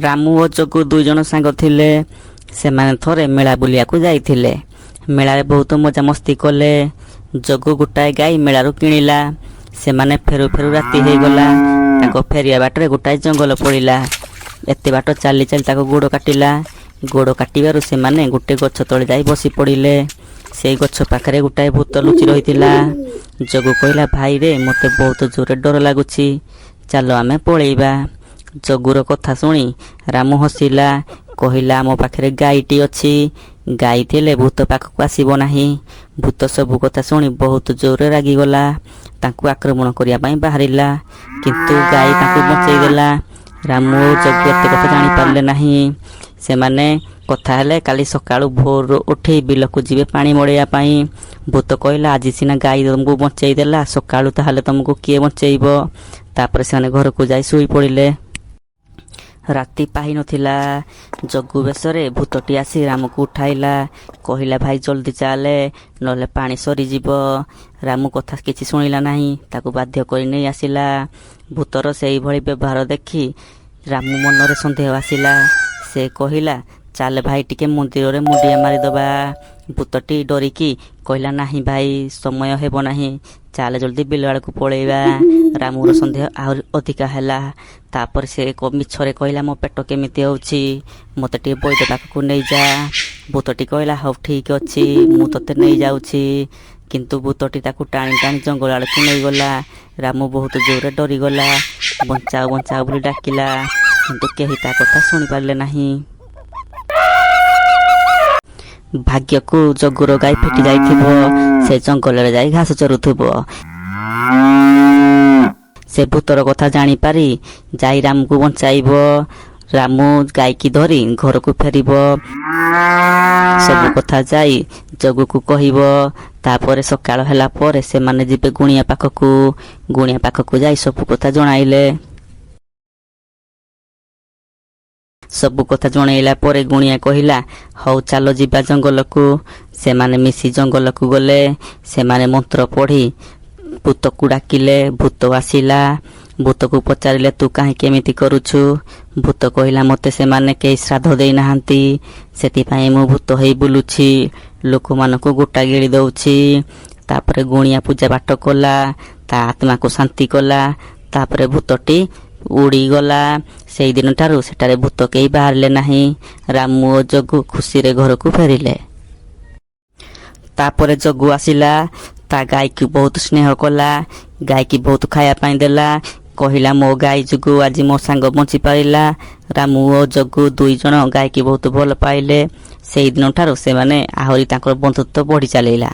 ରାମୁ ଓ ଜଗୁ ଦୁଇ ଜଣ ସାଙ୍ଗ ଥିଲେ। ସେମାନେ ଥରେ ମେଳା ବୁଲିବାକୁ ଯାଇଥିଲେ। ମେଳାରେ ବହୁତ ମଜାମସ୍ତି କଲେ। ଜଗୁ ଗୋଟାଏ ଗାଈ ମେଳାରୁ କିଣିଲା। ସେମାନେ ଫେରୁ ଫେରୁ ରାତି ହେଇଗଲା। ତାଙ୍କ ଫେରିବା ବାଟରେ ଗୋଟାଏ ଜଙ୍ଗଲ ପଡ଼ିଲା। ଏତେ ବାଟ ଚାଲି ଚାଲି ତାକୁ ଗୋଡ଼ କାଟିଲା। ଗୋଡ଼ କାଟିବାରୁ ସେମାନେ ଗୋଟେ ଗଛ ତଳେ ଯାଇ ବସି ପଡ଼ିଲେ। ସେଇ ଗଛ ପାଖରେ ଗୋଟାଏ ଭୂତ ଲୁଚି ରହିଥିଲା। ଜଗୁ କହିଲା, ଭାଇରେ, ମୋତେ ବହୁତ ଜୋରରେ ଡର ଲାଗୁଛି, ଚାଲ ଆମେ ପଳେଇବା। ଜଗୁର କଥା ଶୁଣି ରାମୁ ହସିଲା। କହିଲା, ଆମ ପାଖରେ ଗାଈଟି ଅଛି, ଗାଈ ଥିଲେ ଭୂତ ପାଖକୁ ଆସିବ ନାହିଁ। ଭୂତ ସବୁ କଥା ଶୁଣି ବହୁତ ଜୋରରେ ରାଗିଗଲା। ତାଙ୍କୁ ଆକ୍ରମଣ କରିବା ପାଇଁ ବାହାରିଲା, କିନ୍ତୁ ଗାଈ ତାଙ୍କୁ ବଞ୍ଚେଇ ଦେଲା। ରାମୁ ଓ ଜଗୁ ଏତେ କଥା ଜାଣିପାରିଲେ ନାହିଁ। ସେମାନେ କଥା ହେଲେ କାଲି ସକାଳୁ ଭୋରରୁ ଉଠି ବିଲକୁ ଯିବେ ପାଣି ମଡ଼େଇବା ପାଇଁ। ଭୂତ କହିଲା, ଆଜି ସିନା ଗାଈ ତମକୁ ବଞ୍ଚେଇ ଦେଲା, ସକାଳୁ ତାହେଲେ ତମକୁ କିଏ ବଞ୍ଚେଇବ? ତାପରେ ସେମାନେ ଘରକୁ ଯାଇ ଶୋଇ ପଡ଼ିଲେ। ରାତି ପାହିନଥିଲା, ଜଗୁ ବେଶରେ ଭୂତଟି ଆସି ରାମକୁ ଉଠାଇଲା। କହିଲା, ଭାଇ, ଜଲ୍ଦି ଚାଲେ, ନହେଲେ ପାଣି ସରିଯିବ। ରାମୁ କଥା କିଛି ଶୁଣିଲା ନାହିଁ। ତାକୁ ବାଧ୍ୟ କରି ନେଇ ଆସିଲା। ଭୂତର ସେଇଭଳି ବ୍ୟବହାର ଦେଖି ରାମୁ ମନରେ ସନ୍ଦେହ ଆସିଲା। ସେ କହିଲା, ଚାଲ ଭାଇ, ଟିକେ ମନ୍ଦିରରେ ମୁଣ୍ଡିଆ ମାରିଦବା। ଭୂତଟି ଡରିକି କହିଲା, ନାହିଁ ଭାଇ, ସମୟ ହେବ ନାହିଁ, ଚାଲ ଜଲ୍ଦି ବିଲ ଆଡ଼କୁ ପଳେଇବା। ରାମୁର ସନ୍ଦେହ ଆହୁରି ଅଧିକା ହେଲା। ତାପରେ ସେ ମିଛରେ କହିଲା, ମୋ ପେଟ କେମିତି ହେଉଛି, ମୋତେ ଟିକେ ବୈଦ୍ୟ ପାଖକୁ ନେଇଯା। ଭୂତଟି କହିଲା, ହଉ ଠିକ ଅଛି, ମୁଁ ତୋତେ ନେଇଯାଉଛି। କିନ୍ତୁ ଭୂତଟି ତାକୁ ଟାଣି ଟାଣି ଜଙ୍ଗଲ ଆଡ଼କୁ ନେଇଗଲା। ରାମୁ ବହୁତ ଜୋରରେ ଡରିଗଲା। ବଞ୍ଚାଅ, ବଞ୍ଚାଅ ବୋଲି ଡାକିଲା, କିନ୍ତୁ କେହି ତା କଥା ଶୁଣିପାରିଲେ ନାହିଁ। ଭାଗ୍ୟକୁ ଜଗୁର ଗାଈ ଫିଟି ଯାଇଥିବ। ସେ ଜଙ୍ଗଲରେ ଯାଇ ଘାସ ଚରୁଥିବ। ସେ ଭୂତର କଥା ଜାଣିପାରି ଯାଇ ରାମକୁ ବଞ୍ଚାଇବ। ରାମୁ ଗାଈକି ଧରି ଘରକୁ ଫେରିବ। ସବୁ କଥା ଯାଇ ଜଗୁକୁ କହିବ। ତାପରେ ସକାଳ ହେଲା ପରେ ସେମାନେ ଯିବେ ଗୁଣିଆ ପାଖକୁ। ଗୁଣିଆ ପାଖକୁ ଯାଇ ସବୁ କଥା ଜଣାଇଲେ। ସବୁ କଥା ଜଣେଇଲା ପରେ ଗୁଣିଆ କହିଲା, ହଉ ଚାଲ ଯିବା ଜଙ୍ଗଲକୁ। ସେମାନେ ମିଶି ଜଙ୍ଗଲକୁ ଗଲେ। ସେମାନେ ମନ୍ତ୍ର ପଢ଼ି ଭୂତକୁ ଡାକିଲେ। ଭୂତ ଆସିଲା। ଭୂତକୁ ପଚାରିଲେ, ତୁ କାହିଁକି ଏମିତି କରୁଛୁ? ଭୂତ କହିଲା, ମୋତେ ସେମାନେ କେହି ଶ୍ରାଦ୍ଧ ଦେଇନାହାନ୍ତି, ସେଥିପାଇଁ ମୁଁ ଭୂତ ହେଇ ବୁଲୁଛି, ଲୋକମାନଙ୍କୁ ଗୋଟା ଗିଳି ଦଉଛି। ତାପରେ ଗୁଣିଆ ପୂଜା ପାଠ କଲା, ତା ଆତ୍ମାକୁ ଶାନ୍ତି କଲା। ତାପରେ ଭୂତଟି ଉଡ଼ିଗଲା। ସେଇଦିନ ଠାରୁ ସେଠାରେ ଭୂତ କେହି ବାହାରିଲେ ନାହିଁ। ରାମୁ ଓ ଜଗୁ ଖୁସିରେ ଘରକୁ ଫେରିଲେ। ତାପରେ ଜଗୁ ଆସିଲା। ତା ଗାଈକୁ ବହୁତ ସ୍ନେହ କଲା। ଗାଈକି ବହୁତ ଖାଇବା ପାଇଁ ଦେଲା। କହିଲା, ମୋ ଗାଈ ଯୋଗୁଁ ଆଜି ମୋ ସାଙ୍ଗ ବଞ୍ଚି ପାରିଲା। ରାମୁ ଓ ଜଗୁ ଦୁଇ ଜଣ ଗାଈକି ବହୁତ ଭଲ ପାଇଲେ। ସେଇଦିନ ଠାରୁ ସେମାନେ ଆହୁରି ତାଙ୍କର ବନ୍ଧୁତ୍ୱ ବଢ଼ି ଚାଲିଲା।